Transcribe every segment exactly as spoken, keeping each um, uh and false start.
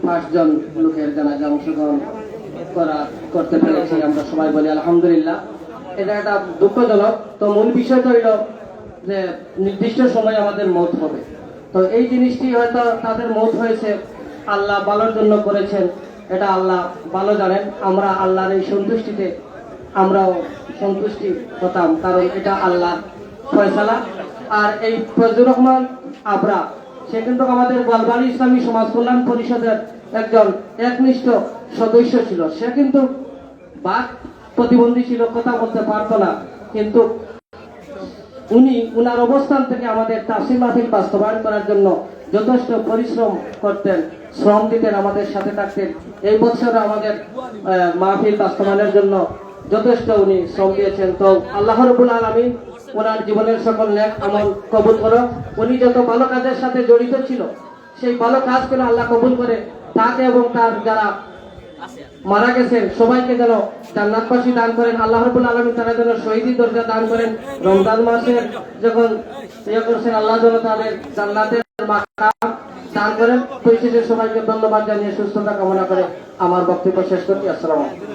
পাঁচজন লোকের জানাজা অংশগ্রহণ করা করতে পেরেছি। আমরা সবাই বলি আলহামদুলিল্লাহ। এটা একটা দুঃখজনক। তো মূল বিষয়টা হইল যে নির্দিষ্ট সময় আমাদের মউত হবে। তো এই জিনিসটি হয়তো তাদের মউত হয়েছে, আল্লাহ ভালোর জন্য করেছেন, এটা আল্লাহ ভালো জানেন। আমরা আল্লাহর এই সন্তুষ্টিতে আমরাও সন্তুষ্টি হতাম, কারণ এটা আল্লাহর ফয়সালা। আর এই ফজলুর রহমান আবরা, সে কিন্তু আমাদের গোয়ালবাড়ি ইসলামী সমাজ কল্যাণ পরিষদের একজন একনিষ্ঠ সদস্য ছিল। সে কিন্তু বাক প্রতিবন্ধী ছিল, কথা বলতে পারতো না, কিন্তু উনি উনার অবস্থান থেকে আমাদের তাফসীর মাহফিল বাস্তবায়ন করার জন্য যথেষ্ট পরিশ্রম করতেন, শ্রম দিতেন, আমাদের সাথে থাকতেন। এই বছর আমাদের আহ, মাহফিল বাস্তবায়নের জন্য যথেষ্ট উনি শ্রম দিয়েছেন। তো আল্লাহ রবুল আলমিন ওনার জীবনের সকল নেক আমল কবুল করো। উনি যত ভালো কাজের সাথে জড়িত ছিল, সেই ভালো কাজ যেন আল্লাহ কবুল করে, তাকে এবং তার যারা মারা গেছেন সবাইকে যেন জান্নাতবাসী দান করেন। আল্লাহ রবুল আলমিন তারা যেন শহীদি দরজা দান করেন। রমজান মাসের যখন ইয়ে করছেন, আল্লাহ যেন তাদের জান্নাতের মাকাম দান করেন। পরিশেষে সবাইকে ধন্যবাদ জানিয়ে সুস্থতা কামনা করে আমার বক্তব্য শেষ করছি। আসসালামু আলাইকুম।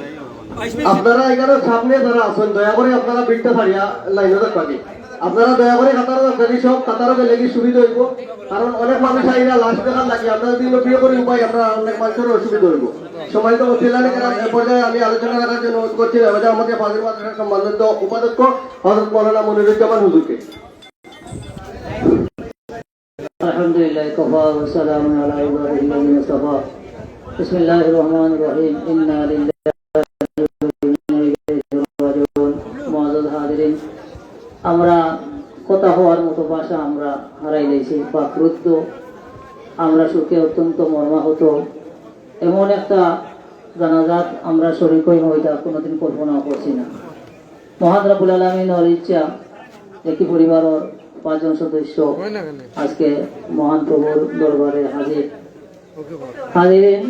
আপনারা এখানে সামনে যারা আছেন, দয়া করে আপনারা ভিড়টা ছাড়িয়া লাইনে থাকবা কি। আপনারা দয়া করে কাতারো থাকবা কি, সব কাতারো গেলে কি সুবিধা হইব, কারণ অনেক মানুষ আইরা লাশ দেখার লাগে। আমরা যদি বিয়ে করি উপায়, আমরা অনেক মানুষের অসুবিধা হইব। সম্মানিত মুসল্লিয়ানে কেরাম, এ পর্যায়ে আমি আলোচনা রাখার জন্য অনুরোধ করছি আমাদের ফাজিল মাদ্রাসার সম্মানিত উপাধ্যক্ষ হযরত মাওলানা মনিরুজ্জামান হুজুরকে। الحمد لله وكفى وسلام على عباده الذين اصطفى. بسم الله الرحمن الرحيم. إنا لله وإنا إليه راجعون. معزز حاضرين, আমরা কথা হওয়ার মতো ভাষা আমরা হারাই লাইছি, বাকরুদ্ধ। আমরা শোকে অত্যন্ত মর্মাহত। এমন একটা জানাজাত আমরা শরিক হইমু, এটা কোনোদিন কল্পনাও করছি না। মহান রাব্বুল আলামিনর ইচ্ছা, একই পরিবারর পাঁচজন সদস্য আজকে মহান প্রভুর দরবারে হাজির। হাজিরিন,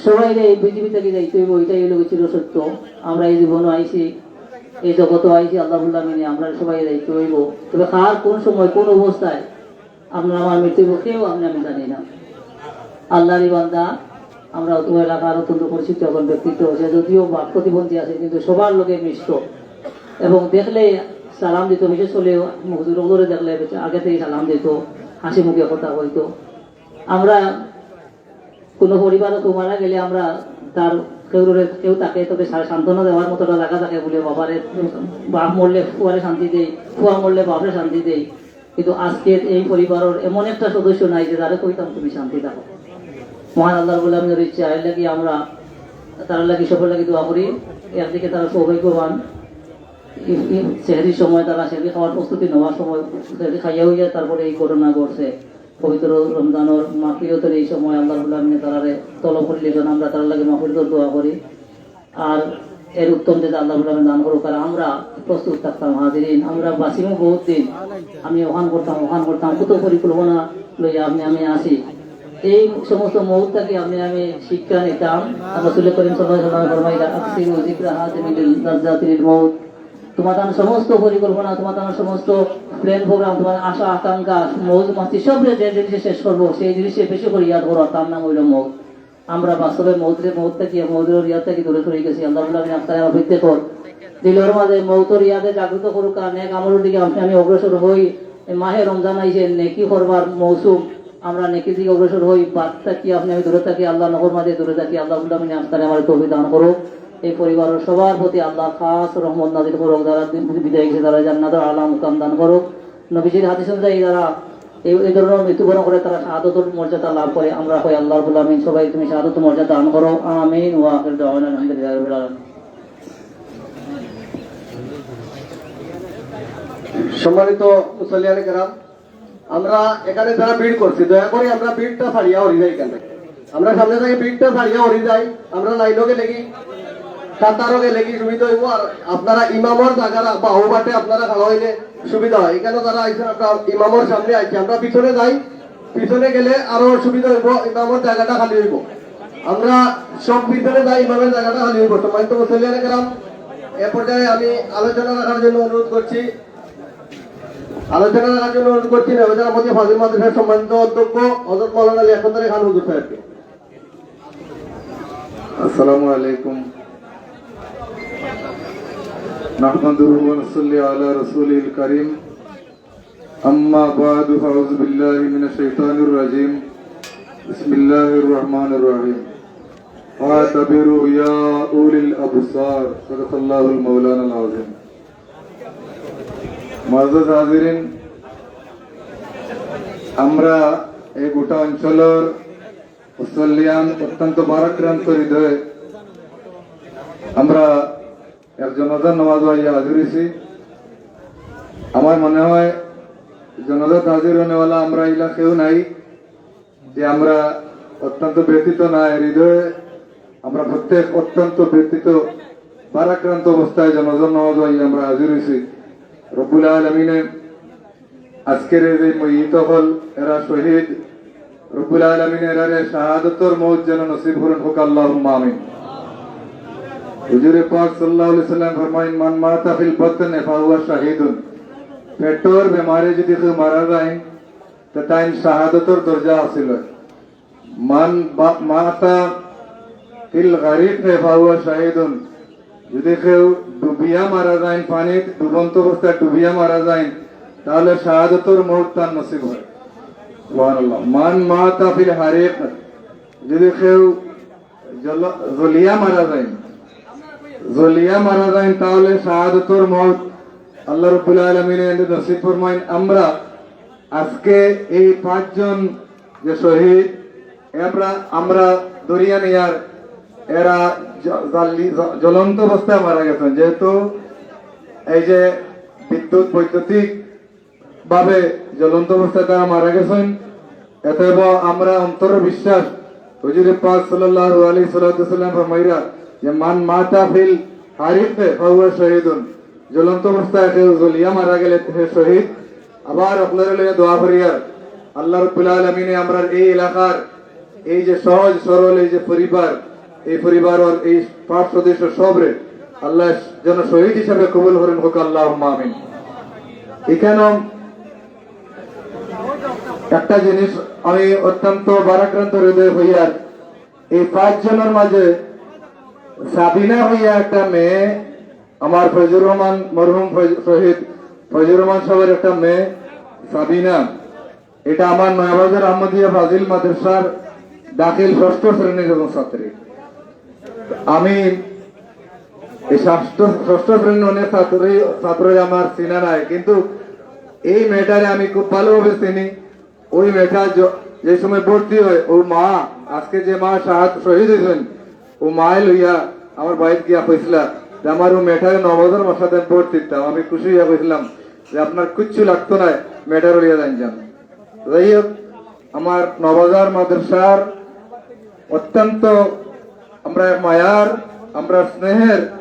সবাইরে এই পৃথিবী থাকি যাইতে হইব, এটাই হইল চিরসত্য। আমরা এই জীবনও আইছি, এই জগতও আইছি, আল্লাহ রাব্বুল আলামিনে আমরা সবাই যাইতে হইব। তবে কার কোন সময়, কোন অবস্থায় আপনার আমার মৃত্যু হইব, কেউ আপনি আমি জানি না। আল্লাহরই বান্দা, আমরা অত এলাকার অত্যন্ত পরিচিত এখন ব্যক্তিত্ব, সে যদিও বাক প্রতিবন্ধী আছে, কিন্তু সবার লগে মিশত এবং দেখলে সালাম দিত। বিশেষ করে হুজুর ওগুলোরে দেখলে আগে থেকে সালাম দিত, হাসি মুখে কথা হইতো। আমরা কোনো পরিবারও কেউ মারা গেলে আমরা তার কেউ রোলে কেউ তাকে তোকে সা-, সান্ত্বনা দেওয়ার মতো একটা জায়গা থাকে বলে, বাবারে, বাপ মরলে ফুয়ারে শান্তি দেই, ফুয়া মরলে বাপরে শান্তি দেই। কিন্তু আজকের এই পরিবারের এমন একটা সদস্য নাই যে তারে কইতাম তুমি শান্তি থাকো। মহান আল্লাহ রাব্বুল আলামিনের ইচ্ছা, এর লাগি আমরা তার লাগি, সবার লাগি দোয়া করি। একদিকে তারা সৌভাগ্যবান, ই-, ই-, সেহরির সময় তারা সেহরি খাওয়ার প্রস্তুতি নেওয়ার সময়, সেহরি খাইয়া হইয়া তারপরে এই ঘটনা ঘটছে। পবিত্র রমজানের মাগফিরাতের এই সময় আল্লাহ রাব্বুল আলামিনে তারারে তলব করিলে যেন আমরা তার লাগি মাগফিরাতের দোয়া করি। আর এর উত্তম যদি আল্লাহ রাব্বুল আলামিন দান করুক। আর আমরা প্রস্তুত থাকতাম হাজিরিন, আমরা বাঁচিমু বহুত দিন। আমি ওখান করতাম, ওখান করতাম, কত পরিকল্পনা লইয়া আপনি আমি আসি। এই সমস্ত মউত থাকি আপনি আমি শিক্ষা নিতাম। আর রাসূল করিম সাল্লাল্লাহু আলাইহি ওয়াসাল্লাম ফরমাইলা, "আকসিরু যিকরা হাদিমিল লাজ্জাতিল মউত।" তোমার তার সমস্ত পরিকল্পনা, তোমার তার সমস্ত প্ল্যান প্রোগ্রাম, তোমার আশা আকাঙ্ক্ষা, মউজ মাস্তি সব যে জিনিসে শেষ করবো, সেই জিনিসে বেশি করে ইয়াদ করো, তার নাম হইল মউত। আমরা বাস্তবে মউতরে, মউত থাকি, মউতর ইয়াদ থাকি দূরে সরে গেছি। আল্লাহ রাব্বুল আলামিন আপনারা আবৃত্তি কর। দিলর মাঝে মউতর ইয়াদে জাগ্রত করুক, আর নেক আমলর দিকে আপনি আমি অগ্রসর হই। এই মাহে রমজান আইছে, নেকি করবার মৌসুম, আমরা নেকির দিকে অগ্রসর হই। বাদ থাকি আপনি আমি দূরে থাকি, আল্লাহ নগর মাঝে দূরে থাকি। আল্লাহ রাব্বুল আলামিন আপনারা আমার তৌফিক দান করুক। এই পরিবারের সবার প্রতি আল্লাহ খাস রহমত নাজিল করুক। যারা বিদায় গেছে, তারা জান্নাতের আলা মুকাম দান করুক। নবীজির হাদিস অনুযায়ী যারা এই, এই ধরনের মৃত্যুবরণ করে, তারা শাহাদতের মর্যাদা লাভ করে। আমরা কই, আল্লাহ রাব্বুল আলামিন সবাই তুমি শাহাদতের মর্যাদা দান করো। আমিন। ওয়া আখিরু দাওয়ানা আলহামদুলিল্লাহি রাব্বিল আলামিন। সম্মানিত মুসল্লিয়ানে কেরাম, আমরা এখানে যারা ভিড় করছি, দয়া করে আমরা ভিড়টা ছাড়িয়া হরি যাই এখান থেকে। আমরা সামনে থেকে ভিড়টা ছাড়িয়া হরি যাই। আমরা লাইনও গেলে কি, কাতারও গেলে কি সুবিধা হইব। আর আপনারা ইমামর জায়গা বাহু বাটে আপনারা খাড়া হইলে সুবিধা হয়। এখানে যারা আইছেন, আমরা ইমামর সামনে আইছি, আমরা পিছনে যাই, পিছনে গেলে আরো সুবিধা হইব, ইমামর জায়গাটা খালি হইব। আমরা সব পিছনে যাই, ইমামের জায়গাটা খালি হইব। সম্মানিত মুসল্লিয়ানে কেরাম, এ পর্যায়ে আমি আলোচনা রাখার জন্য অনুরোধ করছি, আলোচনা রাখার জন্য অনুরোধ করছি নবীজান আহমদিয়া ফাজিল মাদ্রাসার সম্মানিত অধ্যক্ষ হযরত মাওলানা লিয়াকত আলী খান হুজুর সাহেবকে। السلام عليكم. نحمده ونصلي على رسوله الكريم. أما بعد، فأعوذ بالله من الشيطان الرجيم. بسم الله الرحمن الرحيم. فاعتبروا يا أولي الأبصار. صدق الله المولانا العظيم. معزز حاضرين, আমরা এই গোটা অঞ্চলর মুসল্লিয়ান অত্যন্ত ভারাক্রান্ত হৃদয়ে আমরা এক জানাজার নামাজ আইয়া হাজির হইছি। আমার মনে হয় জানাজাত হাজির হনেওয়ালা আমরা ইলা কেউ নাই যে আমরা অত্যন্ত ব্যথিত না, হৃদয়ে আমরা প্রত্যেক অত্যন্ত ব্যথিত, ভারাক্রান্ত অবস্থায় জানাজার নামাজ আইয়া আমরা হাজির হইছি। রব্বুল আলমিনে আজকের এই যে মইয়িত অকল, এরা শহীদ, রব্বুল আলমিনে এরারে শাহাদতর মউত যেন নসিব করইন, কউক্কা আল্লাহুম্মা আমিন। হুজুরে পাক সাল্লাল্লাহু আলাইহি সাল্লাম ফরমাইন, "মান মাতা ফিল বাতনে ফাহুয়া শাহিদুন।" পেটর বেমারে যদি কেউ মারা যায়, তে তাইন শাহাদতর দরজা হাসিল অয়। মান বা-, মাতা ফিল গারিক ফাহুয়া শাহিদুন, যদি কেউ ডুবিয়া মারা যায়, পানিত ডুবন্ত অবস্থায় ডুবিয়া মারা যায়, তাহলে শাহাদতর মউত তার নসিব হয়। সুবহানাল্লাহ। মান মাতা ফিল হারিক, যদি কেউ জল-, জ্বলিয়া মারা যায়, জ্বলিয়া মারা যায়, তাহলে শাহাদতর মউত আল্লাহ রাব্বুল আলামিনে এনে নসিব ফরমাইন। আমরা আজকে এই পাঁচজন যে শহীদ, আমরা, আমরা ধরিয়া নিয়ার, এরা জ-, জালি-, জ-, জ্বলন্ত অবস্থায় মারা গেছেন। যেহেতু এই যে বিদ্যুৎ বৈদ্যুতিক ভাবে জ্বলন্ত অবস্থায় তারা মারা গেছেন, এতে আমরা অন্তর বিশ্বাস, হুজুরে পাক সাল্লাল্লাহু আলাইহি সাল্লাতু ওয়াসাল্লাম ফরমাইরা যে, "মান মাতা ফিল হারিক ফাহুয়া শহীদুন।" জ্বলন্ত অবস্থায় কেউ জ্বলিয়া মারা গেলে সে শহীদ। আবার আপনারা লইয়া দোয়া করিয়ার আল্লাহ রাব্বুল আলামিনে আমরার এই এলাকার এই যে সহজ সরল এই যে পরিবার, এই পরিবারর এই পাঁচ সদস্য সবরে আল্লাহ যেন শহীদ হিসাবে কবুল করেন, কউক্কা আল্লাহুম্মা আমিন। এখানে একটা জিনিস আমি অত্যন্ত ভারাক্রান্ত হৃদয়ে হইয়ার, এই পাঁচজনের মাঝে সাবিনা হইয়া একটা মেয়ে, আমার ফয়জুর রহমান, মরহুম ফয়জ-, শহীদ ফয়জুর রহমান সাহেবের একটা মেয়ে সাবিনা, এটা আমার নয়াবাজার আহমদিয়া ফাজিল মাদ্রাসার দাখিল ষষ্ঠ শ্রেণীর একজন ছাত্রী। আমি এই ষষ্ঠ, ষষ্ঠ শ্রেণীর অনেক ছাত্রী, ছাত্রই আমার চিনা নাই, কিন্তু এই মেয়েটারে আমি খুব ভালোভাবে চিনি। ওই মেয়েটা য-, যে সময় ভর্তি হয়, ও মা, আজকে যে মা শাহাদ শহীদ হয়েছেন, ও মায়ে লইয়া আমার বাড়িত গিয়া কইছিলা যে আমার ও মেয়েটারে নবজার মাসাতে ভর্তি দিতাম। আমি খুশি হইয়া কইছিলাম যে আপনার কিচ্ছু লাগতো না, মেয়েটারে লইয়া যাইন যান। যাই হোক, আমার নবজার মাদ্রাসার অত্যন্ত আমরা এক মায়ার, আমরা স্নেহের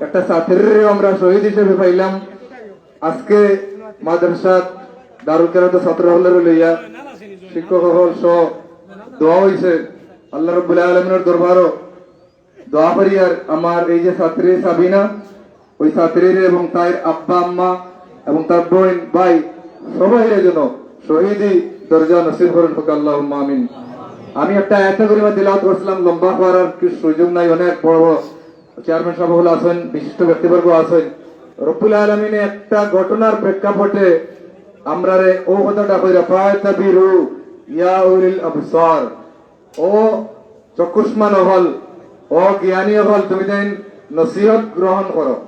একটা ছাত্রীরে আমরা শহীদ হিসেবে পাইলাম। আজকে মাদ্রাসাত দারুল কেরাত ছাত্র হকলরে লইয়া শিক্ষক হকল সহ দোয়া হইছে। আল্লাহ রাব্বুল আলামিনের দরবারও দোয়া করি, আর আমার এই যে ছাত্রী সাবিনা, ওই ছাত্রীর এবং তার আব্বা আম্মা এবং তার বোন ভাই সবাইরে যেন শহীদি দরজা নসিব করেন, কউক্কা আল্লাহুম্মা আমিন। আমি একটা আয়াতে করিমা তিলাওয়াত করছিলাম, লম্বা করার কি সুযোগ নাই, অনেক বড় বড় চেয়ারম্যান সাহেব হকল আছেন, বিশিষ্ট ব্যক্তিবর্গ আছেন। রব্বুল আলামিনে একটা ঘটনার প্রেক্ষাপটে আমরারে ও কথাটা কইরা, "ফাতাবিরু ইয়া উলিল আবসার", ও চক্ষুষ্মান হকল, ও জ্ঞানী হকল, তুমি তাইন নসিহত গ্রহণ করো।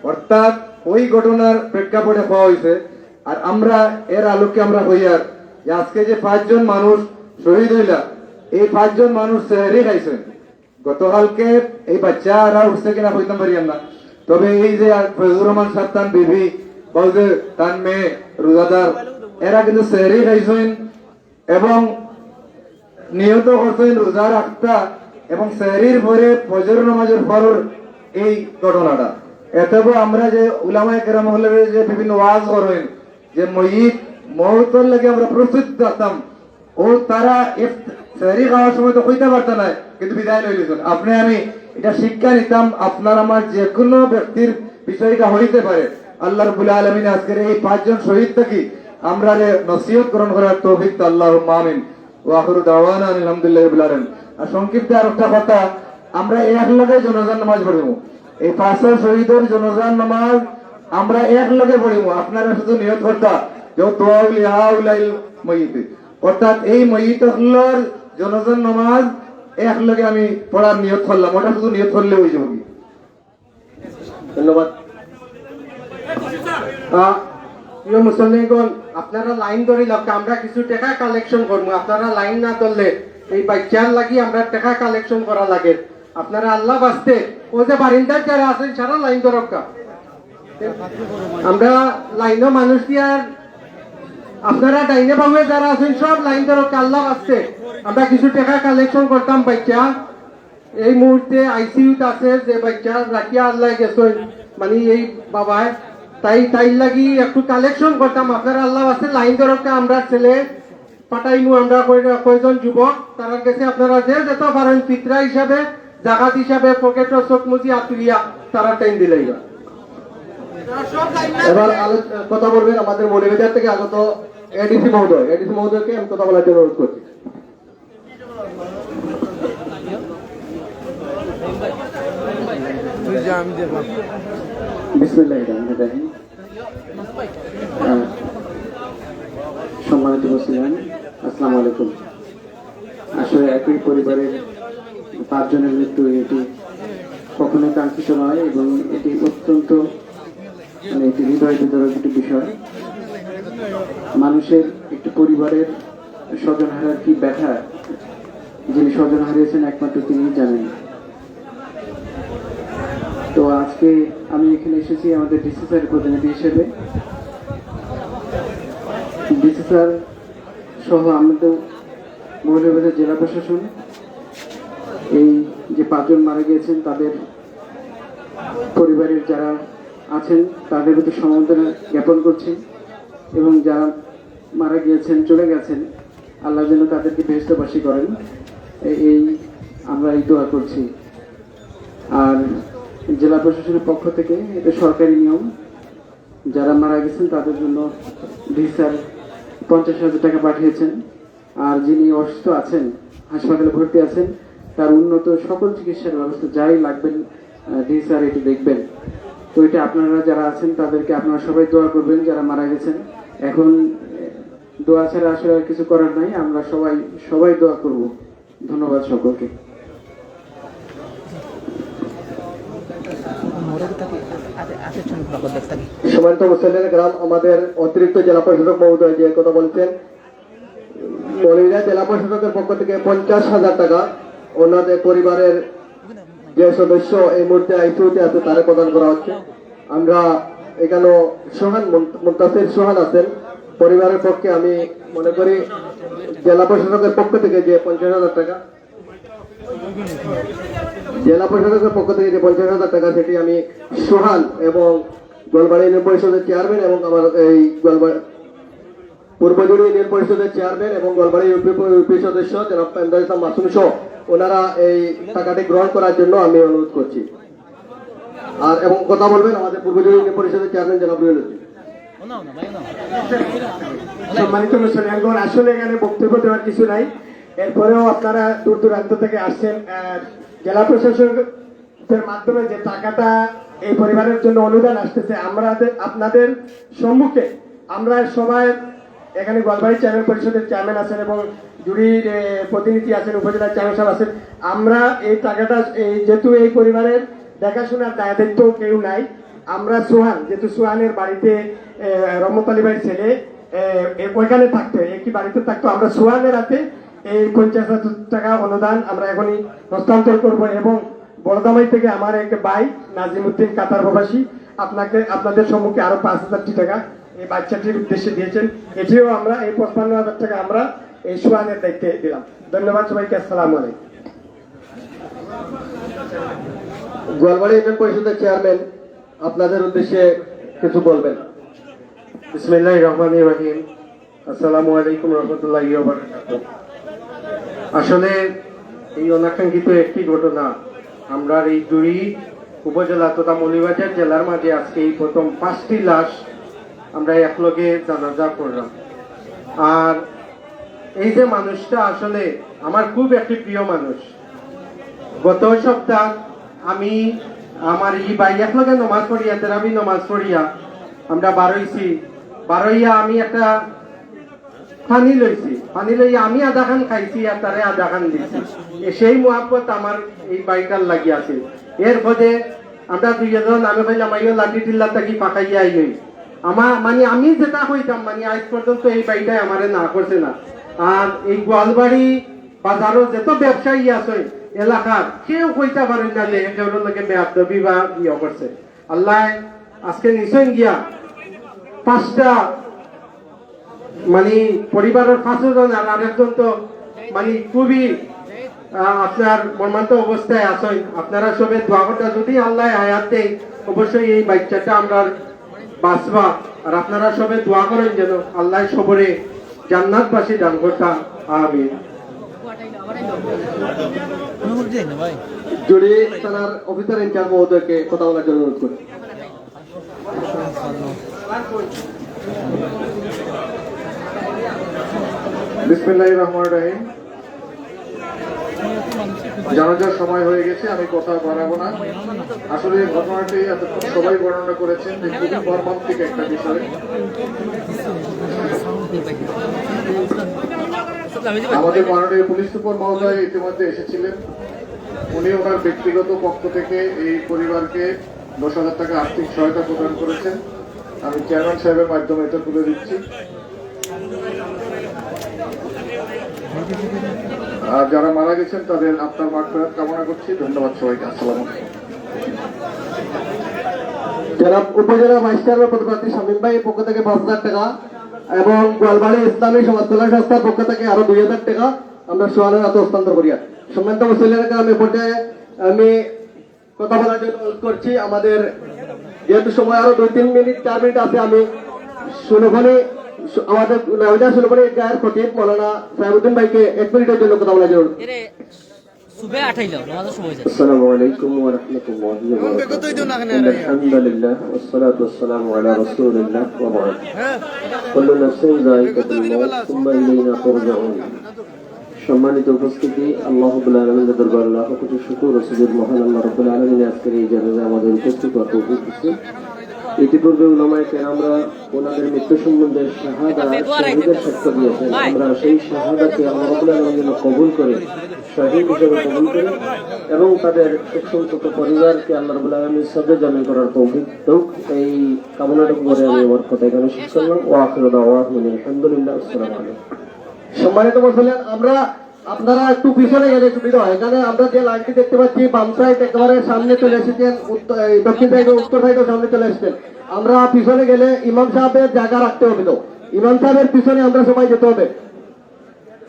অর্থাৎ ওই ঘটনার প্রেক্ষাপটে কওয়া হইছে। আর আমরা এর আলোকে আমরা কইয়ার যে আজকে যে পাঁচজন মানুষ শহীদ হইলা, এই পাঁচজন মানুষ সেহরি খাইছেন। গতকালকে এই বাচ্চা এরা উঠছে কিনা কইতাম পারি না, তবে এই যে ফজলুর রহমান সাহেব, তান বিবি, বা ওই যে তান মেয়ে রোজাদার, এরা কিন্তু সেহরি খাইছেন এবং নিয়ত করছেন রোজা রাখতা এবং সেহরির পরে ফজর নামাজের পরর এই ঘটনাটা। এতে আমরা যে উলামায়ে কেরাম হকলরে যে বিভিন্ন ওয়াজ করেন, যে মইত মউতর লাগি আমরা প্রস্তুত থাকতাম, ও তারা ইফ-, সেহরি খাওয়ার সময় তো কইতা পারতা না, কিন্তু বিদায় লই লিছেন। আপনি আমি এটা শিক্ষা নিতাম, আপনার আমার যে কোনো ব্যক্তির বিষয় এটা হইতে পারে। আল্লাহ রাব্বুল আলামিন আজকের এই পাঁচজন শহীদ থাকি আমরারে নসিহত গ্রহণ করার তৌফিক তো আল্লাহুম্মা আমিন। ওয়া আখিরু দাওয়ানা আলহামদুলিল্লাহি রাব্বিল আলামিন। আর সংক্ষিপ্ত আর একটা কথা, আমরা একলগে জানাজার নামাজ পড়িমু। এই পাঁচশো শহীদর জানাজার নামাজ আমরা একলগে পড়িমু। আপনারা শুধু নিয়ত করতা যে দোয়া উলি হা উলাইল মইতে, অর্থাৎ এই মইত অকলর জানাজার নামাজ একলগে আমি পড়ার নিয়ত করলাম। ওটা শুধু নিয়ত করলে হয়ে যাবে। ধন্যবাদ। আহ, প্রিয় মুসল্লিগণ, আপনারা লাইন ধরি লাগবে, আমরা কিছু টাকা কালেকশন করবো। আপনারা লাইন না ধরলে এই বাচ্চার লাগি আমরা টাকা কালেকশন করা লাগে। আপনারা আল্লাহ বাঁচতে, ও যে বারিন্দার যারা আছেন, সারা লাইন ধরক্কা। আমরা লাইনও মানুষ দিয়ার, আপনারা ডাইনে বামে যারা আছেন, সব লাইন ধরক্কা, আল্লাহ বাঁচতে। আমরা কিছু টাকা কালেকশন করতাম বাচ্চা। এই মুহূর্তে আইসিইউত আছে যে বাচ্চা রাখিয়া আল্লাহ গেছেন, মানে এই বাবায়, তাই, তাইর লাগি একটু কালেকশন করতাম। আপনারা আল্লাহ আছে লাইন ধরক্কা, আমরা ছেলে পাঠাইমু, আমরা কয়-, কয়জন যুবক, তারার কাছে আপনারা যে যত পারেন ফিতরা হিসাবে, জাকাত হিসাবে পকেটর চোখ মুজি আতুলিয়া তারা টাইম দিলাইবা। এবার আলো-, কথা বলবেন আমাদের মৌলভীবাজার থেকে আগত এডিসি মহোদয়। এডিসি মহোদয়কে আমি কথা বলার জন্য অনুরোধ করছি। তুই যা, আমি দেখলাম। বিসমিল্লাহির রহমানির রহিম। আহ, সম্মানিত মুসলিম, আসসালামু আলাইকুম। আসলে একই পরিবারের পাঁচজনের মৃত্যু এটি কখনোই কাঙ্ক্ষিত নয় এবং এটি অত্যন্ত, মানে, এটি হৃদয় বিদারক একটি বিষয়। মানুষের একটি পরিবারের স্বজন হারার কি ব্যথা, যিনি স্বজন হারিয়েছেন একমাত্র তিনিই জানেন। তো আজকে আমি এখানে এসেছি আমাদের ডিসি স্যারের প্রতিনিধি হিসেবে। ডিসি স্যার সহ আমাদের মৌলভীবাজার জেলা প্রশাসন, এই যে পাঁচজন মারা গিয়েছেন তাদের পরিবারের যারা আছেন তাদের প্রতি সমবেদনা জ্ঞাপন করছি এবং যারা মারা গিয়েছেন, চলে গেছেন, আল্লাহ যেন তাদেরকে বেহেশতবাসী করেন, এ-, এই আমরা এই দোয়া করছি। আর জেলা প্রশাসনের পক্ষ থেকে এটা সরকারি নিয়ম, যারা মারা গেছেন তাদের জন্য ডিসি স্যার পঞ্চাশ হাজার টাকা পাঠিয়েছেন। আর যিনি অসুস্থ আছেন, হাসপাতালে ভর্তি আছেন, তার উন্নত সকল চিকিৎসার ব্যবস্থা যাই লাগবেন, আহ, ডিসি স্যার এটি দেখবেন। তো এটা আপনারা যারা আছেন তাদেরকে আপনারা সবাই দোয়া করবেন, যারা মারা গেছেন। এখন, আহ, দোয়া ছাড়া আসলে আর কিছু করার নাই, আমরা সবাই, সবাই দোয়া করব। ধন্যবাদ সকলকে। সম্মানিত মুসল্লিয়ানে কেরাম, আমাদের অতিরিক্ত জেলা প্রশাসক মহোদয় যে কথা বলছেন, মৌলভীবাজার জেলা প্রশাসকের পক্ষ থেকে পঞ্চাশ হাজার টাকা ওনাদের পরিবারের যে সদস্য এই মুহূর্তে আইসিইউতে আছে তারে প্রদান করা হচ্ছে। আমরা এখানে সোহান মুন-, মুন্তাসির সোহান আছেন, পরিবারের পক্ষে আমি মনে করি জেলা প্রশাসকের পক্ষ থেকে যে পঞ্চাশ হাজার টাকা, জেলা প্রশাসকের পক্ষ থেকে যে পঞ্চাশ হাজার টাকা সেটি আমি সোহান এবং গোয়ালবাড়ি ইউনিয়ন পরিষদের চেয়ারম্যান এবং আমার এই গোয়ালবাড়ি পূর্বজুড়ি ইউনিয়ন পরিষদের চেয়ারম্যান এবং গোয়ালবাড়ি ইউপি, ইউপি সদস্য জনাব পেন্দার ইসলাম মাসুম সহ ওনারা এই টাকাটি গ্রহণ করার জন্য আমি অনুরোধ করছি। আর এবং কথা বলবেন আমাদের পূর্বজুড়ি ইউনিয়ন পরিষদের চেয়ারম্যান জনাব রুহুল উদ্দিন। সম্মানিত মুসল্লিয়ানগণ, আসলে এখানে বক্তব্য দেওয়ার কিছু নাই, এরপরেও আপনারা দূর দূরান্ত থেকে আসছেন। আহ, জেলা প্রশাসকের মাধ্যমে যে টাকাটা এই পরিবারের জন্য অনুদান আসতেছে, আমরা আপনাদের সম্মুখে আমরা সবাই এখানে গোয়ালবাড়ি চেয়ারম্যান পরিষদের চেয়ারম্যান আছেন এবং জুরির, এ, প্রতিনিধি আছেন, উপজেলা চেয়ারম্যান সাহেব আছেন। আমরা এই টাকাটা, এই যেহেতু এই পরিবারের দেখাশোনার দায় দায়িত্ব কেউ নাই, আমরা সোহান, যেহেতু সোহানের বাড়িতে, এ, রহমত আলী ভাইয়ের ছেলে, এ, এ, ওইখানে থাকতো, একই বাড়িতে থাকতো, আমরা সোহানের হাতে এই পঞ্চাশ হাজার টাকা অনুদান আমরা এখনই হস্তান্তর করব এবং বড়দামাই থেকে আমার এক ভাই নাজিমউদ্দিন কাতার প্রবাসী আপনাকে, আপনাদের সম্মুখে আরো পাঁচ হাজার টাকা এই বাচ্চাটির উদ্দেশ্যে দিয়েছেন। এটিও আমরা এই পঞ্চান্ন হাজার টাকা আমরা এই সোহানের দায়িত্বে দিলাম। ধন্যবাদ সবাইকে, আসসালামু আলাইকুম। গোয়ালবাড়ি ইউনিয়ন পরিষদের চেয়ারম্যান আপনাদের উদ্দেশ্যে কিছু বলবেন। বিসমিল্লাহির রহমানির রহিম। আসসালামু আলাইকুম রহমতুল্লাহি ওয়া বারাকাতুহু। আসলে এই অনাকাঙ্ক্ষিত একটি ঘটনা, আমরার এই জুড়ি উপজেলা তথা মৌলভীবাজার জেলার মাঝে আজকে এই প্রথম পাঁচটি লাশ আমরা একলগে জানাজা করলাম। আর এই যে মানুষটা আসলে আমার খুব একটি প্রিয় মানুষ, গত সপ্তাহ আমি আমার ই ভাই একলগে নমাজ পড়িয়া, তেরাবি নমাজ পড়িয়া আমরা বারইছি। বারইয়া আমি একটা পানি লইছি, পানি লইয়া আমি আধা খান খাইছি আর তারে আধা খান দিছি। এ সেই মুহাব্বত আমার এই ভাইটার লাগি আছে। এর পরে আমরা দুইজন, আমি কইলাম, "আইও, লাঠি টিল্লা থাকি ফাঁকাইয়া আইও।" আমার মানে আমি যেটা কইতাম, মানে আজ পর্যন্ত এই ভাইটাই আমারে না করছে না। আর এই গোয়ালবাড়ি বাজারও যত ব্যবসায়ী আছে এলাকার, কেউ কইতা পারে না যে কেউর লগে বেয়াদবি বা ইয়ে করছে। আল্লাহ আজকে নিছেন গিয়া পাঁচটা, মানে পরিবারের পাঁচজন, আর আরেকজন তো মানে খুবই, আহ, আপনার মর্মান্ত অবস্থায় আছেন। আপনারা সবে দোয়া করতা, যদি আল্লাহ হায়াত দেয়, অবশ্যই এই বাচ্চাটা আমরা বাঁচবা। আর আপনারা সবে দোয়া করেন যেন আল্লাহ সবরে জান্নাতবাসী দান করতা। আমিন। জুড়ি থানার অফিসার ইনচার্জ মহোদয়কে কথা বলার জন্য অনুরোধ করি। বিসমিল্লাহির রহমানির রহিম। জানাজার সময় হয়ে গেছে, আমি কথা বাড়াবো না। আসলে এই ঘটনাটি এতক্ষণ সবাই বর্ণনা করেছেন যে খুবই মর্মান্তিক একটা বিষয়। আমাদের মাননীয় পুলিশ সুপার মহোদয় ইতিমধ্যে এসেছিলেন। উনি ওনার ব্যক্তিগত পক্ষ থেকে এই পরিবারকে দশ হাজার টাকা আর্থিক সহায়তা প্রদান করেছেন। আমি চেয়ারম্যান সাহেবের মাধ্যমে এটা তুলে দিচ্ছি। আর যারা মারা গেছেন তাদের আত্মার মাগফিরাত কামনা করছি। ধন্যবাদ সবাইকে। আসসালামু আলাইকুম। জেলা উপজেলা ভাইস চেয়ারম্যান পদপ্রার্থী শামীম ভাইয়ের পক্ষ থেকে পাঁচ হাজার টাকা এবং গোয়ালবাড়ি ইসলামী সমাজ কল্যাণ সংস্থার পক্ষ থেকে আরো দুই হাজার টাকা আমরা সোহানের হাতে হস্তান্তর করিয়া সম্মানিত মুসল্লিরা, আমি পর্যায়ে আমি কথা বলার জন্য অনুরোধ করছি। আমাদের যেহেতু সময় আরো দুই তিন মিনিট, চার মিনিট আছে, আমি সুলভনী, আমাদের নয়াবাজার সুলভনী ঈদগাহের খতিব মৌলানা সাহেবুদ্দিন ভাইকে এক মিনিটের জন্য কথা বলার জন্য অনুরোধ করছি। সুবে আঠাইল, নামাজের সময় যায়। السلام عليكم ورحمة الله وبركاته. إن الحمد لله والصلاة والسلام على رسول الله وبعد. كل نفس ذائقة الموت ثم إلينا ترجعون. সম্মানিত উপস্থিতি, আল্লাহ রাব্বুল আলামিনের দরবারে লাখো কোটি শুকর ও সুজুদ। মহান আল্লাহ রাব্বুল আলামিন আজকের এই জানাজায় আমাদের উপস্থিত হওয়ার তৌফিক দিচ্ছেন। ইতিপূর্বে উলামায়ে কেরামরা ওনাদের মৃত্যু সম্বন্ধে শাহাদা, শহীদের সাক্ষ্য দিয়েছেন। আমরা সেই শাহাদাকে আল্লাহ রাব্বুল আলামিন যেন কবুল করে, শহীদ হিসেবে কবুল করে এবং তাদের শোক সন্তপ্ত পরিবারকে আল্লাহ রাব্বুল আলামিন সবে জামিন করার তৌফিক দেউক। এই কামনাটুকু করে আমি আমার কথা এখানে শেষ করলাম। ওয়া আখিরু দাওয়ানা আলহামদুলিল্লাহ। আসসালামু আলাইকুম। সম্মানিত মুসল্লিয়ান, আমরা, আপনারা একটু পিছনে গেলে সুবিধা হয়। এখানে আমরা যে লাইনটি দেখতে পাচ্ছি, বাম সাইড একেবারে সামনে চলে এসেছেন, উত্ত-, এই দক্ষিণ সাইডে, উত্তর সাইডেও সামনে চলে এসেছেন। আমরা পিছনে গেলে ইমাম সাহেবের জায়গা রাখতে হবে, তো ইমাম সাহেবের পিছনে আমরা সবাই যেতে হবে।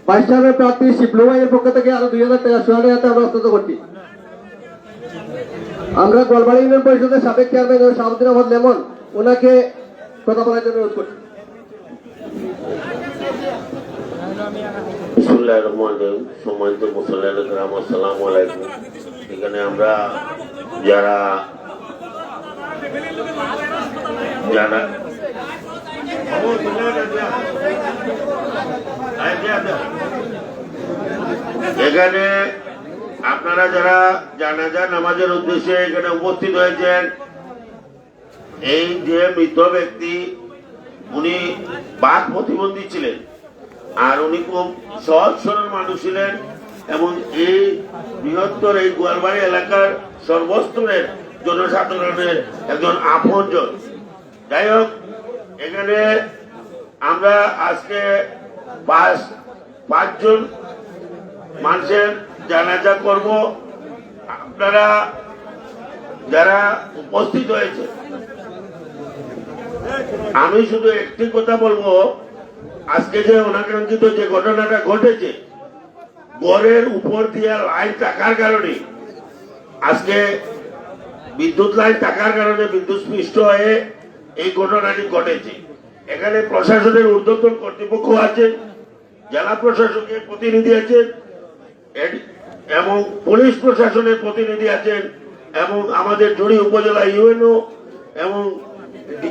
ভাইস চেয়ারম্যান প্রার্থী শিবলু ভাইয়ের পক্ষ থেকে আরো দুই হাজার টাকা সোহানের হাতে আমরা হস্তান্তর করছি। আমরা গোয়ালবাড়ি ইউনিয়ন পরিষদের সাবেক চেয়ারম্যান ও শাহাবুদ্দিন আহমদ লেমন ওনাকে কথা বলার জন্য অনুরোধ করছি। বিসমিল্লাহির রহমানির রহিম। সম্মানিত মুসল্লিয়ান কেরাম, আসসালামু আলাইকুম। এখানে আমরা যারা, যারা, এখানে আপনারা যারা জানাজা নামাজের উদ্দেশ্যে এখানে উপস্থিত হয়েছেন, এই যে মৃত ব্যক্তি, উনি বাক প্রতিবন্ধী ছিলেন, আর উনি খুব সহজ সরল মানুষ ছিলেন এবং এই বৃহত্তর এই গোয়ালবাড়ি এলাকার সর্বস্তরের জনসাধারণের একজন আপনজন। যাই হোক, এখানে আমরা আজকে পাঁচ, পাঁচজন মানুষের জানাজা করব। আপনারা যারা উপস্থিত হয়েছে, আমি শুধু একটি কথা বলবো, আজকে যে অনাকাঙ্ক্ষিত যে ঘটনাটা ঘটেছে, ঘরের উপর দিয়ে লাইন থাকার কারণে, আজকে বিদ্যুৎ লাইন থাকার কারণে বিদ্যুৎ স্পৃষ্ট হয়ে এই ঘটনাটি ঘটেছে। এখানে প্রশাসনের ঊর্ধ্বতন কর্তৃপক্ষ আছেন, জেলা প্রশাসকের প্রতিনিধি আছেন, এড-, এবং পুলিশ প্রশাসনের প্রতিনিধি আছেন, এবং আমাদের জুড়ি উপজেলা ইউএনও এবং ডি-,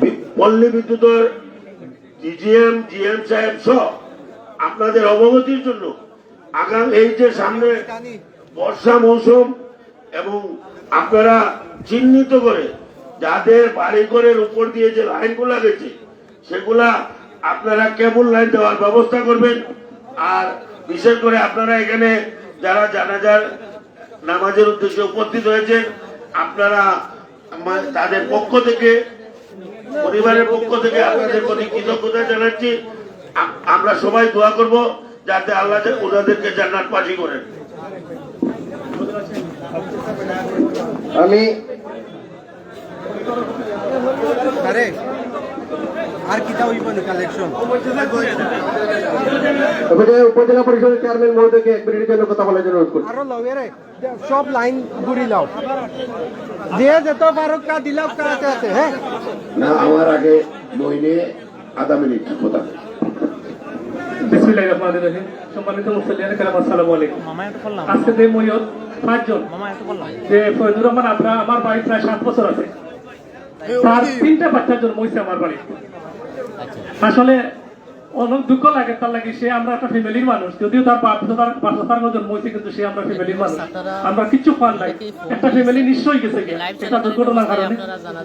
বি-, পল্লী বিদ্যুতের ডিজিএম, জিএম সাহেব সহ আপনাদের অবগতির জন্য আগাম এই যে সামনে বর্ষা মৌসুম এবং আপনারা চিহ্নিত করে যাদের বাড়িঘরের উপর দিয়ে যে লাইনগুলা গেছে, সেগুলা আপনারা কেবল লাইন দেওয়ার ব্যবস্থা করবেন। আর বিশেষ করে আপনারা এখানে যারা জানাজার নামাজের উদ্দেশ্যে উপস্থিত হয়েছেন, আপনারা আমার, তাদের পক্ষ থেকে, পরিবারের পক্ষ থেকে আপনাদের প্রতি কৃতজ্ঞতা জানাচ্ছি। আম-, আমরা সবাই দোয়া করব যাতে আল্লাহ ওনাদেরকে জান্নাতবাসী করেন। আমি আরে, আর কিতা হইব না কালেকশন? তবে যে উপজেলা পরিষদের চেয়ারম্যান মহোদয়কে এক মিনিটের জন্য কথা বলার জন্য অনুরোধ করছি। আরো লও এরে, সব লাইন ঘুরি লাও। যে যত পারুক কা দিলাও কা আছে আছে, হ্যাঁ? না, আমার আগে মইনে আধা মিনিট কথা। বিসমিল্লাহির রহমানির রহিম। সম্মানিত মুসল্লিয়ানে কেরাম, আসসালামু আলাইকুম। আজকে যে মইয়ত পাঁচজন, যে ফয়জুর রহমান, আমরা, আমার বাড়ি প্রায় সাত বছর আছে। তার তিনটা বাচ্চা জন্ম হয়েছে আমার বাড়ি। আসলে অনেক দুঃখ লাগে তার লাগি। সে আমরা একটা ফ্যামিলির মানুষ, যদিও তার বাপ, তার বাপ, তার জন্ম হয়েছে, কিন্তু সে আমরা ফ্যামিলির মানুষ। আমরা কিচ্ছু করার নাই। একটা ফ্যামিলি নিঃস্ব হয়ে গেছে গিয়া একটা দুর্ঘটনার কারণে।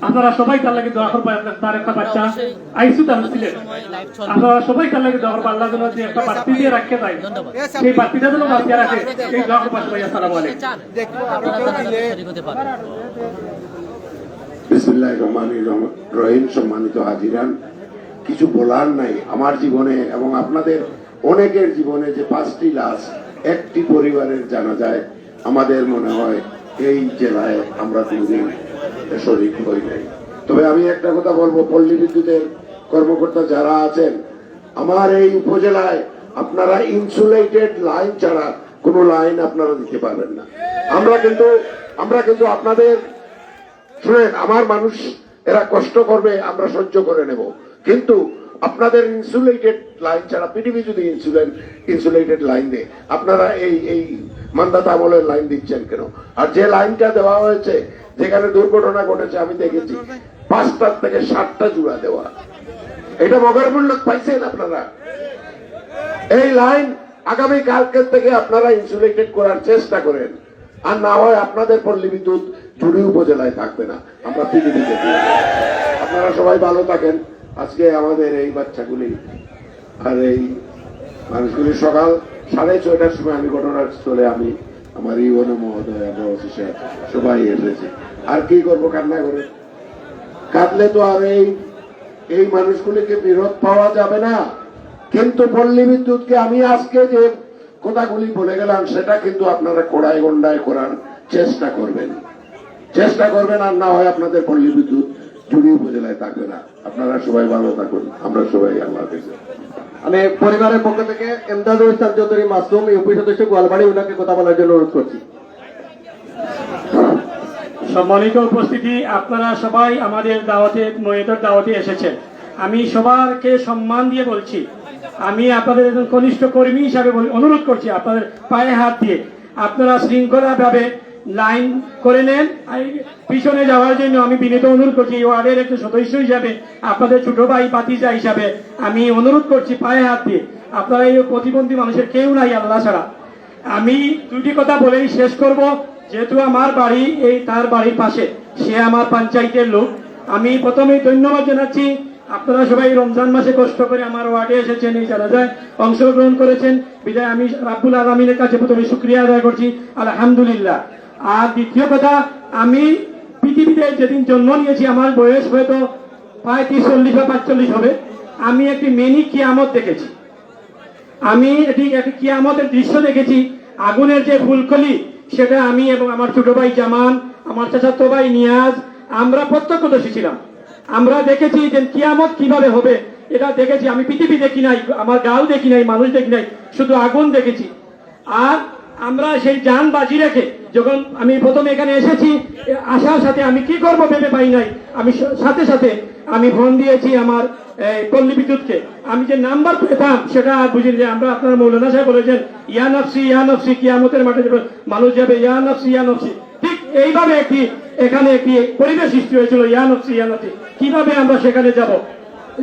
আপনারা সবাই তার লাগি দোয়া করবেন। আপনার, তার একটা বাচ্চা আইসিইউতে আছে সিলেট। আপনারা সবাই তার লাগি দোয়া করবেন, আল্লাহ যেন যে একটা বাতি দিয়ে রাখতে দেয়, সেই বাতিটা যেন বাঁচিয়ে রাখে। এই দোয়া করবেন সবাই। আসসালামু আলাইকুম। বিসমিল্লাহির রহমানির রহ-, রহিম। সম্মানিত হাজিরান, কিছু বলার নাই। আমার জীবনে এবং আপনাদের অনেকের জীবনে যে পাঁচটি লাশ একটি পরিবারের জানাজায়, আমাদের মনে হয় এই জেলায় আমরা কোনোদিন শরিক হই নাই। তবে আমি একটা কথা বলবো, পল্লী বিদ্যুতের কর্মকর্তা যারা আছেন, আমার এই উপজেলায় আপনারা ইনসুলেটেড লাইন ছাড়া কোনো লাইন আপনারা দিতে পারবেন না। আমরা কিন্তু, আমরা কিন্তু আপনাদের, শুনেন, আমার মানুষ, এরা কষ্ট করবে, আমরা সহ্য করে নেব, কিন্তু আপনাদের ইনসুলেটেড লাইন ছাড়া, পিডিবি যদি ইনসুলেট, ইনসুলেটেড লাইন দেয়, আপনারা এই, এই মান্ধাতা আমলের লাইন দিচ্ছেন কেন? আর যে লাইনটা দেওয়া হয়েছে, যেখানে দুর্ঘটনা ঘটেছে, আমি দেখেছি পাঁচটার থেকে সাতটা জুড়া দেওয়া। এটা মগের মূল্য পাইছেন আপনারা? এই লাইন আগামী কালকে থেকে আপনারা ইনসুলেটেড করার চেষ্টা করেন, আর না হয় আপনাদের পল্লী বিদ্যুৎ জুড়ি উপজেলায় থাকবে না, আমরা পিডিবিতে দিয়ে দেব। আপনারা সবাই ভালো থাকেন। আজকে আমাদের এই বাচ্চাগুলি আর এই মানুষগুলি, সকাল সাড়ে ছয়টার সময় আমি ঘটনাস্থলে, আমি, আমার ইউএনও মহোদয়, আমরা ওসি সাহেব সবাই এসেছি। আর কি করবো, কান্না করে? কাঁদলে তো আর এই, এই মানুষগুলিকে ফেরত পাওয়া যাবে না। কিন্তু পল্লী বিদ্যুৎকে আমি আজকে যে কথাগুলি বলে গেলাম, সেটা কিন্তু আপনারা কড়াই গন্ডায় করার চেষ্টা করবেন, চেষ্টা করবেন, আর না হয় আপনাদের পল্লী বিদ্যুৎ জুড়ি উপজেলায় থাকবে না। আপনারা সবাই ভালো থাকুন, আমরা সবাই আল্লাহ হাফেজ। আমি পরিবারের পক্ষ থেকে এমদাদুল ইসলাম চৌধুরী মাসুম, ইউপি সদস্য গোয়ালবাড়ি, ওনাকে কথা বলার জন্য অনুরোধ করছি। সম্মানিত উপস্থিতি, আপনারা সবাই আমাদের দাওয়াতে, মইয়তের দাওয়াতে এসেছেন। আমি সবারকে সম্মান দিয়ে বলছি, আমি আপনাদের একজন কনিষ্ঠ কর্মী হিসাবে বলি, অনুরোধ করছি আপনাদের পায়ে হাত দিয়ে আপনারা শৃঙ্খলাভাবে লাইন করে নেন। আর পিছনে যাওয়ার জন্য আমি বিনীত অনুরোধ করছি, এই ওয়ার্ডের একজন সদস্য হিসাবে, আপনাদের ছোট ভাই ভাতিজা হিসাবে আমি অনুরোধ করছি পায়ে হাত দিয়ে, আপনারা এই প্রতিবন্ধী মানুষের কেউ নাই আল্লাহ ছাড়া। আমি দুটি কথা বলেই শেষ করব, যেহেতু আমার বাড়ি এই তার বাড়ির পাশে, সে আমার পঞ্চায়েতের লোক। আমি প্রথমেই ধন্যবাদ জানাচ্ছি, আপনারা সবাই রমজান মাসে কষ্ট করে আমার ওয়ার্ডে এসেছেন, এই জানাজায় অংশগ্রহণ করেছেন, বিধায় আমি রাব্বুল আলামিনের কাছে প্রথমে শুকরিয়া আদায় করছি, আলহামদুলিল্লাহ। আর দ্বিতীয় কথা, আমি পৃথিবীতে যেদিন জন্ম নিয়েছি, আমার বয়স হয়তো প্রায় তিরিশ, চল্লিশ বা পাঁচচল্লিশ হবে। আমি একটি মিনি কিয়ামত দেখেছি। আমি এটি একটি কিয়ামতের দৃশ্য দেখেছি। আগুনের যে ফুলকলি, সেটা আমি এবং আমার ছোট ভাই জামান, আমার চাচাতো ভাই নিয়াজ, আমরা প্রত্যক্ষদর্শী ছিলাম। আমরা দেখেছি যে কিয়ামত কিভাবে হবে, এটা দেখেছি। আমি পৃথিবী দেখি নাই, আমার গাও দেখি নাই, মানুষ দেখি নাই, শুধু আগুন দেখেছি। আর আমরা সেই জান বাজি রেখে, যখন আমি প্রথমে এখানে এসেছি, এ, আসার সাথে আমি কি করব ভেবে পাই নাই, আমি স-, সাথে সাথে আমি ফোন দিয়েছি আমার, এই, পল্লী বিদ্যুৎকে। আমি যে নাম্বার পেতাম সেটা আর বুঝিনি, যে আমরা, আপনার মৌলানা সাহেব বলেছেন, "ইয়া নফসি, ইয়া নফসি, কিয়ামতের মাঠে যাবে, মানুষ যাবে, ইয়া নফসি, ইয়া নফসি।" ঠিক এইভাবে একটি, এখানে একটি পরিবেশ সৃষ্টি হয়েছিল, "ইয়া নফসি, ইয়া নফসি।" কিভাবে আমরা সেখানে যাব?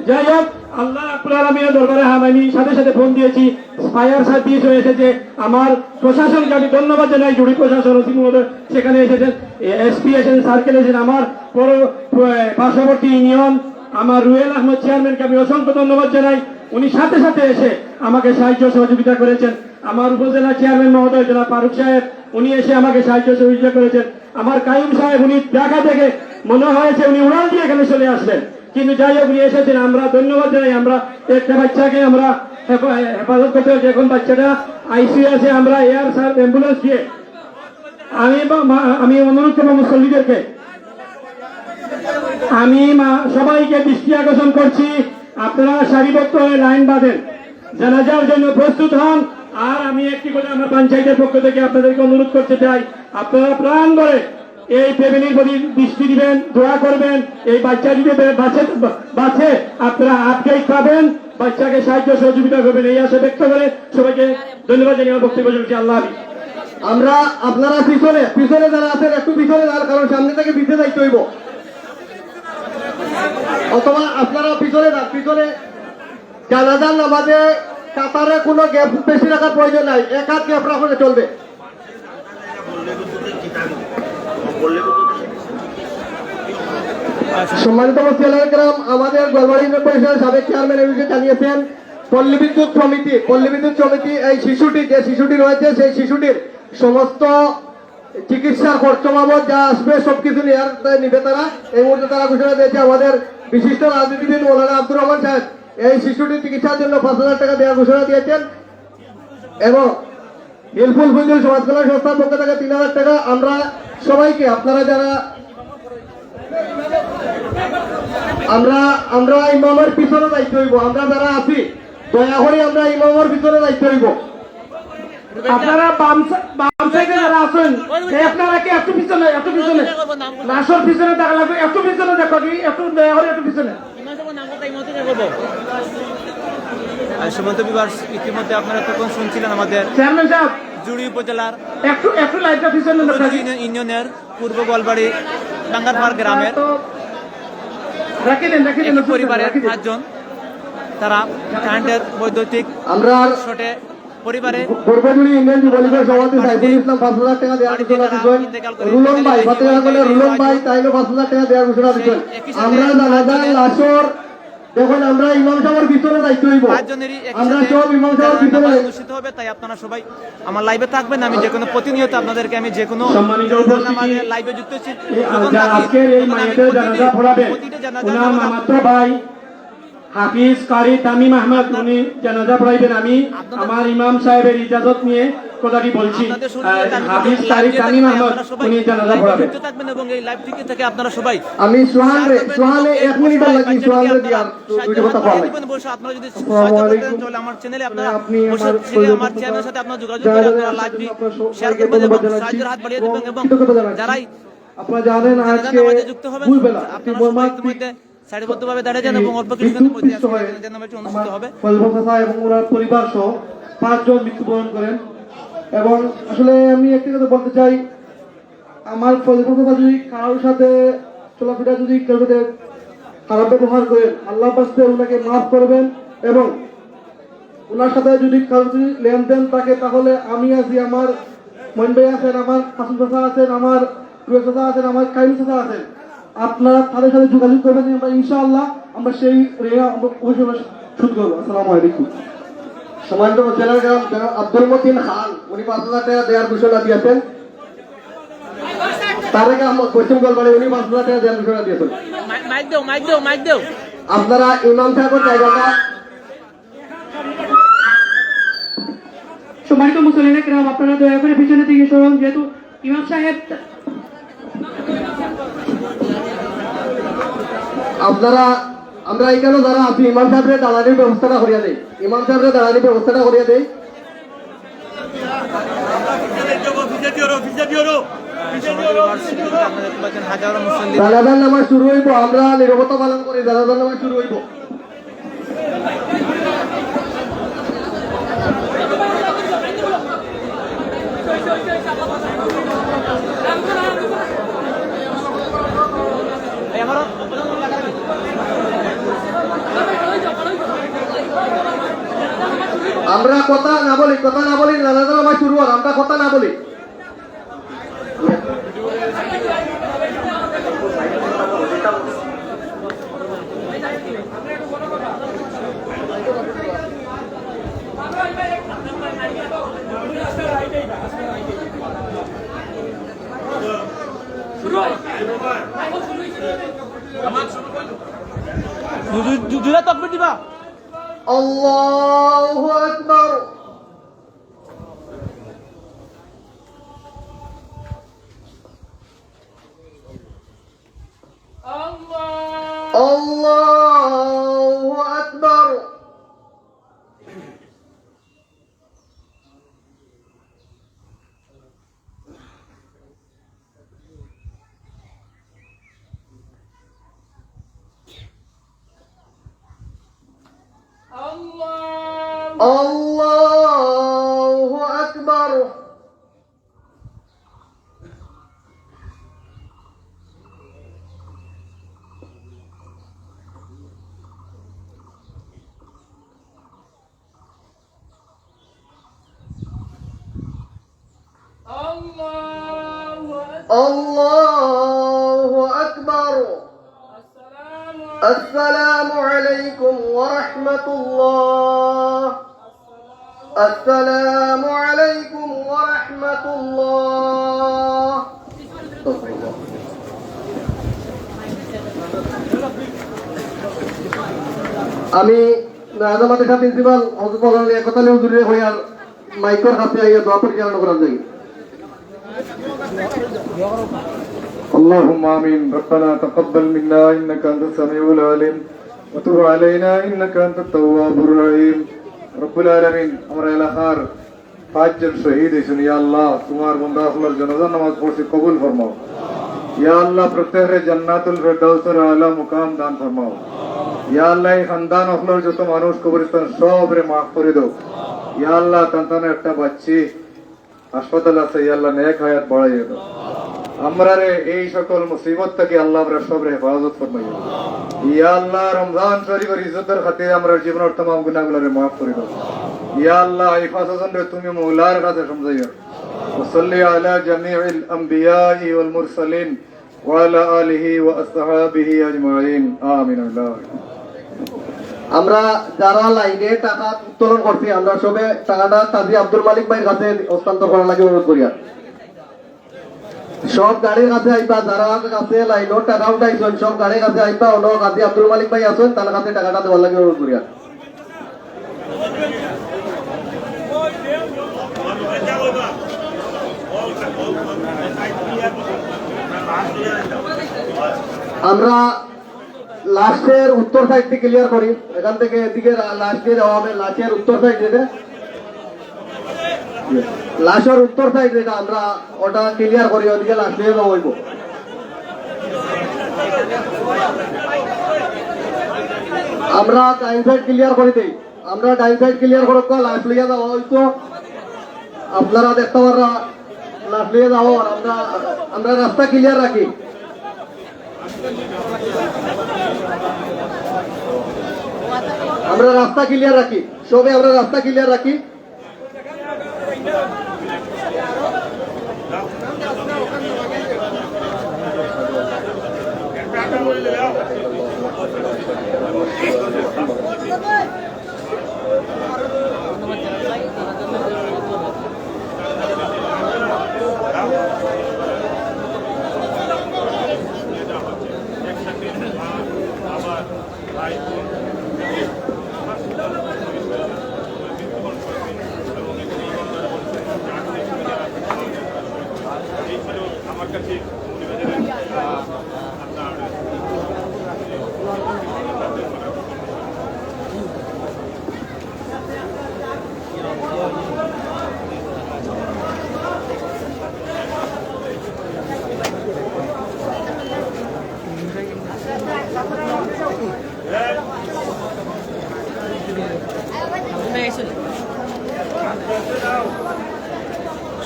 যাই হোক, আল্লাহ রাব্বুল আলামিনের দরবারে হামাইনি সাথে সাথে ফোন দিয়েছি, ফায়ার সার্ভিসও এসেছে। আমার প্রশাসনকে আমি ধন্যবাদ জানাই, জুড়ি প্রশাসন, ওসি মহোদয় সেখানে এসেছেন। এসপি এসেছেন, সার্কেল এসেছেন, আমার পর-, প-, পার্শ্ববর্তী ইউনিয়ন, আমার রুয়েল আহমদ চেয়ারম্যানকে আমি অসংখ্য ধন্যবাদ জানাই। উনি সাথে সাথে এসে আমাকে সাহায্য সহযোগিতা করেছেন। আমার উপজেলা চেয়ারম্যান মহোদয় জনাব ফারুক সাহেব, উনি এসে আমাকে সাহায্য সহযোগিতা করেছেন। আমার কাইম সাহেব, উনি ঢাকা থেকে মনে হয়েছে উনি উড়াল দিয়ে এখানে চলে আসবেন, কিন্তু যাই হোক, উনি এসেছেন। আমরা ধন্যবাদ জানাই। আমরা একটা বাচ্চাকে আমরা হেফা- হেফাজত করতে হচ্ছে। এখন বাচ্চাটা আইসিইউ আছে। আমরা এয়ার সার অ্যাম্বুলেন্স দিয়ে আমি বা- মা- আমি অনুরোধ করবো মুসল্লিদেরকে, আমি মা- সবাইকে দৃষ্টি আকর্ষণ করছি, আপনারা সারিবদ্ধ হয়ে লাইন বাঁধেন, জানাজার জন্য প্রস্তুত হন। আর আমি একটি কথা আমার পঞ্চায়েতের পক্ষ থেকে আপনাদেরকে অনুরোধ করতে চাই, আপনারা প্রাণ ভরে এই ফ্যামিলির প্রতি দৃষ্টি দিবেন, দোয়া করবেন। এই বাচ্চা যদি বে- বাঁচে, বাঁচে, আপনারা আপডেট পাবেন, বাচ্চাকে সাহায্য সহযোগিতা করবেন। এই আশা ব্যক্ত করে সবাইকে ধন্যবাদ জানিয়ে আমার বক্তব্য শেষ করছি। আল্লাহ হাফিজ। আমরা, আপনারা পিছনে, পিছনে যারা আছেন একটু পিছনে যান, কারণ সামনে থেকে ভিতরে যাইতে হইব। অথবা আপনারা পিছনে যান, পিছনে। জানাজার নামাজে কাতারে কোনো গ্যাপ বেশি রাখার প্রয়োজন নাই, এক হাত গ্যাপ রাখলে চলবে। সম্মানিত মুফতি আল কেরাম, আমাদের গোয়ালবাড়ি ইউনিয়ন পরিষদের সাবেক চেয়ারম্যান এই বিষয়ে জানিয়েছেন, পল্লী বিদ্যুৎ সমিতি, পল্লী বিদ্যুৎ সমিতি এই শিশুটি, যে শিশুটি রয়েছে, সেই শিশুটির সমস্ত চিকিৎসার খরচ বাবদ যা আসবে সবকিছু নেয়ার, নিবে তারা। এই মুহূর্তে তারা ঘোষণা দিয়েছে, আমাদের বিশিষ্ট রাজনীতিবিদ মৌলানা আব্দুর রহমান সাহেব এই শিশুটির চিকিৎসার জন্য পাঁচ হাজার টাকা দেওয়ার ঘোষণা দিয়েছেন এবং হিলফুল ফজলুল সমাজ কল্যাণ সংস্থার পক্ষ থেকে তিন হাজার টাকা। আমরা সবাইকে, আপনারা যারা, আমরা আমরা ইমামের পিছনে যাইতে হইব। আমরা যারা আছি, দয়া করে আমরা ইমামের পিছনে যাইতে হইব। আপনারা বাম সা- বাম সাইডে যারা আছেন, এই আপনারা কি একটু পিছনে, একটু পিছনে, লাশের পিছনে দেখা লাগবে, একটু পিছনে দেখো, কি একটু দয়া করে একটু পিছনে। আর সুমন্ত বিভার ইতিমধ্যে আপনারা এতক্ষণ শুনছিলেন আমাদের চেয়ারম্যান সাহেব, জুড়ি উপজেলার একটু, একটু লাইটটা পিছনে দেখা। ইউনিয়ন- ইউনিয়নের পূর্ব গোয়ালবাড়ি ডাঙ্গারপাড় গ্রামের তো রাখি দেন, রাখি দেন, একটি পরিবারের পাঁচজন, তারা কারেন্টের বৈদ্যুতিক আমরা শর্টে পরিবারে পূর্বজুড়ি ইউনিয়ন যুবলীগের সভাপতি সাইফুল ইসলাম পাঁচ হাজার টাকা দেওয়ার ঘোষণা দিয়েছেন। রুলন ভাই, ফাতেহাগঞ্জের রুলন ভাই, তাইনও পাঁচ হাজার টাকা দেওয়ার ঘোষণা দিয়েছেন। আমরা জানাজার লাশর, দেখুন, আমরা ইমাম সাহেবের ভিতরে যাইতে হইব। আমরা সব ইমাম সাহেবের ভিতরে যাই। অনুষ্ঠিত হবে, তাই আপনারা সবাই আমার লাইভে থাকবেন। আমি যে কোনো প্রতিনিয়ত আপনাদেরকে আমি যে কোনো সম্মানিত উপস্থিতি, আমাদের লাইভে যুক্ত হচ্ছি। এই যখন যা থাকি, আজকের এই তখন আমি মাইয়াতের প্রতিটি, জানাজা পড়াবে, প্রতিটি জানাজার ওনার নামাজ মামাতো ভাই হাফিজ কারি তামিম আহমদ উনি জানাজা পড়াইবেন। আমি আমার ইমাম সাহেবের ইজাজত নিয়ে কথাটি বলছি। আপনাদের শুরু আহ, করতে আমি হাফিজ কারি লাইভে তামিম থাকি, আহমদ আপনারা সবাই উনি জানাজা লাইভে পড়াবেন। যুক্ত থাকবেন এবং এই লাইভ টিকে থেকে আপনারা সবাই আমি সোহান রে, শেয়ার করবেন সোহানে এবং এক মিনিট অবশ্যই লাগি, বাচ্চাটিকে সোহান রে আপনারা দিয়া দুই কথা কওয়া লাগি। দিবেন। অবশ্যই আপনারা যদি আসসালামু সাহায্য করতে চান, আলাইকুম। তাহলে আমার চ্যানেলে আপনারা আপনি আমার অবশ্যই চ্যানেলে আমার চেয়ারম্যানের সাথে আপনারা যোগাযোগ করে আপনারা লাইভটি শেয়ার করবেন এবং সাহায্যের হাত বাড়িয়ে দিবেন এবং কৃতজ্ঞতা জানাচ্ছি। যারাই আপনারা জানেন জানাজার আজকে নামাজে যুক্ত হবেন, ভোরবেলা একটি আপনারা সবাই মর্মান্তিক ইতিমধ্যে সারিবদ্ধভাবে দাঁড়িয়ে যান এবং অল্প কিছুক্ষণের মধ্যে আজকে জানাজা নামাজটি অনুষ্ঠিত হবে। ফজলুল চাচা এবং ওনার পরিবার সহ পাঁচজন মৃত্যুবরণ করেন। এবং আসলে আমি একটি কথা বলতে চাই, আমার ফজলুল চাচা যদি কারোর সাথে চলাফেরা, যদি কেউ সাথে খারাপ ব্যবহার করেন, আল্লাহ পাক ওনাকে মাফ করবেন। এবং ওনার সাথে যদি কারোর যদি লেনদেন থাকে, তাহলে আমি আছি, আমার মইন ভাই আছেন, আমার হাসন চাচা আছেন, আমার রুয়েল চাচা আছেন, আমার কাইম চাচা আছেন, আপনারা তাদের সাথে যোগাযোগ করবেন। আমরা ইনশাআল্লাহ আমরা সেই ঋণ আমরা অবশ্যই আমরা শোধ করবো। আসসালামু আলাইকুম। সম্মানিত জেলার গ্রাম জনাব আব্দুল মতিন খান, উনি পাঁচ হাজার টাকা দেওয়ার ঘোষণা দিয়েছেন। তারেক আহমদ পশ্চিম গোয়ালবাড়ি, উনি পাঁচ হাজার টাকা দেওয়ার ঘোষণা দিয়েছেন। মাইক দাও, মাইক দাও, মাইক দাও। আপনারা ইমাম সাহেবের জায়গাটা সম্মানিত মুসল্লিরা কেরাম, আপনারা দয়া করে পিছনের দিকে সরুন, যেহেতু ইমাম সাহেব আপনারা, আমরা এখানে যারা আছি, ইমাম সাহেবের দাঁড়ানির ব্যবস্থাটা করিয়া দেই, ইমাম সাহেবের দাঁড়ানির ব্যবস্থাটা করিয়া দেই। জানাজার নামাজ শুরু হইব, আমরা নীরবতা পালন করি, জানাজার নামাজ শুরু হইব। আমরা কথা না বলি, কথা না বলি, নানা জানা ভাই শুরু হওয়ার, আমরা কথা না বলি। জু-, জু-, জুড়ে তকবির দিবা। আল্লাহু আকবার। আল্লাহু আকবার। আল্লাহু আকবার। আল্লাহু আকবার। আসসালামু আলাইকুম ওয়া রাহমাতুল্লাহ। আসসালামু আলাইকুম ওয়া রাহমাতুল্লাহ। আমি নয়া জামাতের সাথে প্রিন্সিপাল হজরত মৌলানা লিয়াকত আলী হুজুরে হইয়ার মাইকর কাছে আইয়া দোয়া পরিচালনা করার যাই। اللهم آمين. ربنا تقبل منا إنك أنت السميع العليم وتب علينا إنك أنت التواب الرحيم. রব্বুল আলামিন, আমরা এলাকার পাঁচজন শহীদ হইছইন, ইয়া আল্লাহ, তোমার বন্দা অকলর জানাজার নামাজ পড়ছি, কবুল ফরমাও। ইয়া আল্লাহ, প্রত্যেকরে জান্নাতুল ফেরদাউসর আলা মুকাম দান ফরমাও। ইয়া আল্লাহ, এই খানদান অকলর যত মানুষ কবরস্থান, সবরে মাফ করি দাও। ইয়া আল্লাহ, তান তান একটা বাচ্চি হাসপাতাল আছে, ইয়া আল্লাহ, নেক হায়াত বাড়াইয়া দাও। আমরারে এই সকল মুসিবত থাকি আল্লাহ, আমরা সবরে হেফাজত ফরমাইও। ইয়া আল্লাহ, রমজান শরীফর ইজ্জতর খাতিরে আমরার জীবনর তামাম গুনাহগুলারে মাফ করি দাও। ইয়া আল্লাহ, এই পাঁচজনরে তুমি মৌলার কাছে সমঝাইও। وصل على جميع الأنبياء والمرسلين وعلى آله وأصحابه أجمعين. آمين. আমরা যারা লাইনে টাকা উত্তোলন করছি, আমরা সবে টাকাটা কাজী আব্দুল মালিক ভাইর কাছে হস্তান্তর করার লাগি অনুরোধ করিয়ার। সব গাড়ির কাছে আইবা, যারা কাছে লাইনর টাকা উঠাইছইন, সব গাড়ির কাছে আইবা, অনো কাজী আব্দুল মালিক ভাই আছইন, তান কাছে টাকাটা দেওয়ার লাগি অনুরোধ করিয়ার। আমরা লাশের উত্তর সাইডটি ক্লিয়ার করি, এখান থেকে এদিকে লা-, লাশ দিয়ে যাওয়া হবে, লাশের উত্তর সাইড যেটা, লাশের উত্তর সাইড যেটা আমরা ওটা ক্লিয়ার করি, ওদিকে লাশ নিয়ে যাওয়া হইব। আমরা ডাইন সাইড ক্লিয়ার করে দেই, আমরা ডাইন সাইড ক্লিয়ার করুক, লাশ লইয়া যাওয়া হইতো। আপনারা দেখতে পাররা লাশ লইয়া যাওয়া, আর আমরা, আমরা রাস্তা ক্লিয়ার রাখি, আমরা রাস্তা ক্লিয়ার রাখি, সবে আমরা রাস্তা ক্লিয়ার রাখি।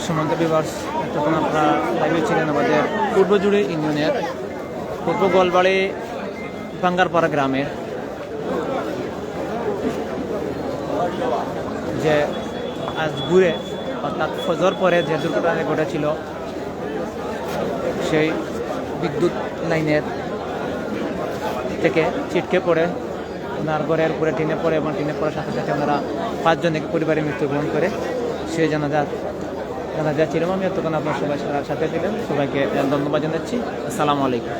সম্মানিত ভিউয়ার্স, এতক্ষণ আপনারা লাইভে ছিলেন আমাদের পূর্বজুড়ি ইউনিয়নের পূর্ব গোয়ালবাড়ি ভাঙ্গারপাড়া গ্রামের যে আজ ভোরে অর্থাৎ ফজর পরে যে দুর্ঘটনা ঘটেছিল, সেই বিদ্যুৎ লাইনের থেকে ছিটকে পড়ে ওনার ঘরের উপরে টিনে পড়ে এবং টিনে পড়ার সাথে সাথে ওনারা পাঁচজনকে পরিবারে মৃত্যুবরণ করে। সেই জানাজা জানাজা ছিলাম আমি। এতক্ষণ আপনার সবাই সাথে ছিলেন, সবাইকে ধন্যবাদ জানাচ্ছি। আসসালামু আলাইকুম।